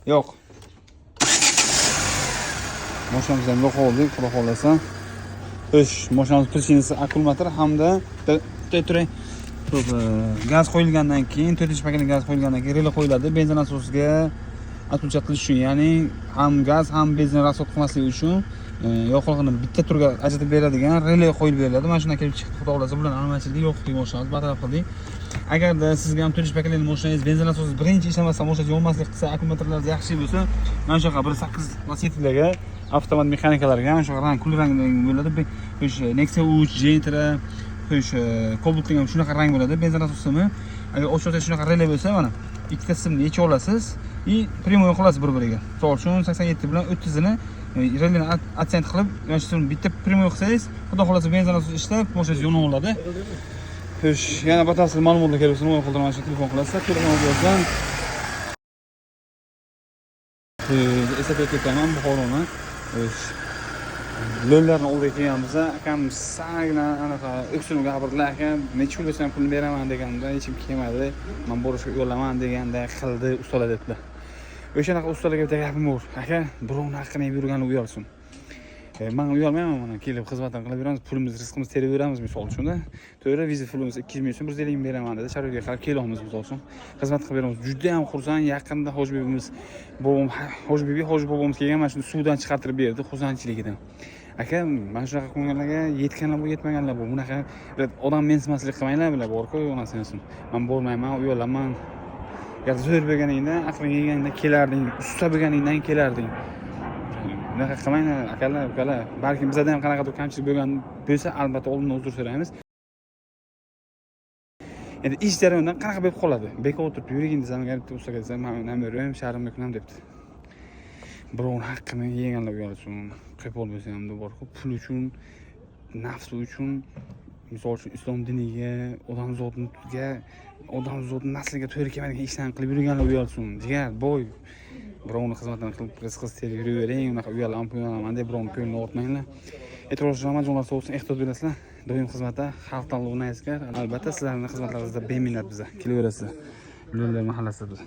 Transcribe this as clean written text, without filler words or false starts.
Yo'q. Mashinamizni ham yoqib oldik, Xudo xohlasa. Xo'sh, mashinamiz причина si akkumulyator hamda turing. Xo'p, gaz qo'yilgandan keyin, to'rtinchi поколение gaz qo'yilgandan keyin rele qo'yiladi. Benzin nasosiga отключать qilish uchun, ya'ni ham gaz, ham benzin расход qilmasligi uchun yoqilg'ini bitta turga ajratib beradigan rele qo'yib beriladi. Mana shundan kelib chiqdi, Xudo xohlasa, bularni almashtirdik, yoqdik mashinamizni, bartaraf qildik. Agarda sizga ham to'rtinchi поколение mashinangiz benzin nasosi birinchi ishlamasdan mashinangiz yonmaslik qilsa, akkumulyatorlaringiz yaxshi bo'lsa, mana shunaqa 1.8 Lacetti avtomat mexanikalarga mana shunaqa rang, kul rangda bo'ladi. O'sha Nexia 3, Gentra, o'sha Cobaltga ham shunaqa rang bo'ladi benzin nasosimi. Agar ochib olsangiz, shunaqa rele bo'lsa, mana ikkita simni yechib olasiz и прямой qilasiz bir-biriga. Misol uchun, 87 bilan 30 ini releni отсоединить qilib, mana shu simni bitta прямой qilsangiz, Xudo xohlasa, benzin nasosi ishlab, mashinangiz yonib oladi. Xo'sh, yana batafsil ma'lumotlar kerak bo'lsa, nima qildirman, mana shu telefon qilasizlar, telefon bo'lsa. Eslab ketaman Buxoroni. Xo'sh, lo'llarni oldiga kelganmiz. Akam salgina anaqa o'ksinib gapirdilar: "Aka, necha pul bo'lsa ham pulni beraman", deganda hech kim kelmadi. "Man borishga uyalaman", deganda qildi ustalar, debdilar. O'shanaqa ustalarga bitta gapim bor: aka, birovni haqqini yeb yurgani uyalsin. Man uyalmayman, mana kelib xizmatini qilib beramiz, pulimiz, rizqimizni terib beramiz, misol uchun. To'g'ri, vizit pulimiz 200 000 so'm, 150 000 beraman dedi, sharoitga qarab kelamiz, misol uchun, xizmat qilib beramiz. Juda ham xursand. Yaqinda Hojibibimiz, bobom, Hojibibi, Hoji bobomiz kelgan, mana shuni suvdan chiqartirib berdi xursandchiligidan. Aka, mana shunaqa qilganlarga yetganlar bu, yetmaganlar bu. Bunaqa odam mensimaslik qilmanglar. Bular borku, onasini, "Man bormayman, uyalaman". Agar zo'r bo'lganingda, aqling yeganingda kelarding, usta bo'lganingdan kelarding. Bunaqa qilmanglar, akalar, ukalar. Balkim bizada ham qanaqadir kamchilik bo'lgan bo'lsa, albatta oldindan uzr so'raymiz. Endi ish jarayonidan qanaqa bo'lib qoladi, bekor o'tirib yurgin desam, agar bitta ustaga desam, "Man nima sharimni kunam", debdi. Birovni haqqini yeganlar uyalsin, qo'pol bo'lsa ham borku, pul uchun, nafsi uchun, misol uchun, islom diniga, odamzodga, odamzod nasliga to'g'ri kelmaydigan ishlarni qilib yurganlar uyalsin. Jigar, boy, birovni xizmatini qilib, rizq terib yuravering. Unaqa uyalaman, puyalaman deb birovni ko'nglini og'ritmanglar. E'tibor uchun rahmat, jonlar sog' bo'lsin, ehtiyot bo'lasizlar. Doim xizmatda xalq tanlovi, askar, albatta sizlarni xizmatlaringizda beminnat biza. Kelaverasizlar, Lo'llar mahallasida biz.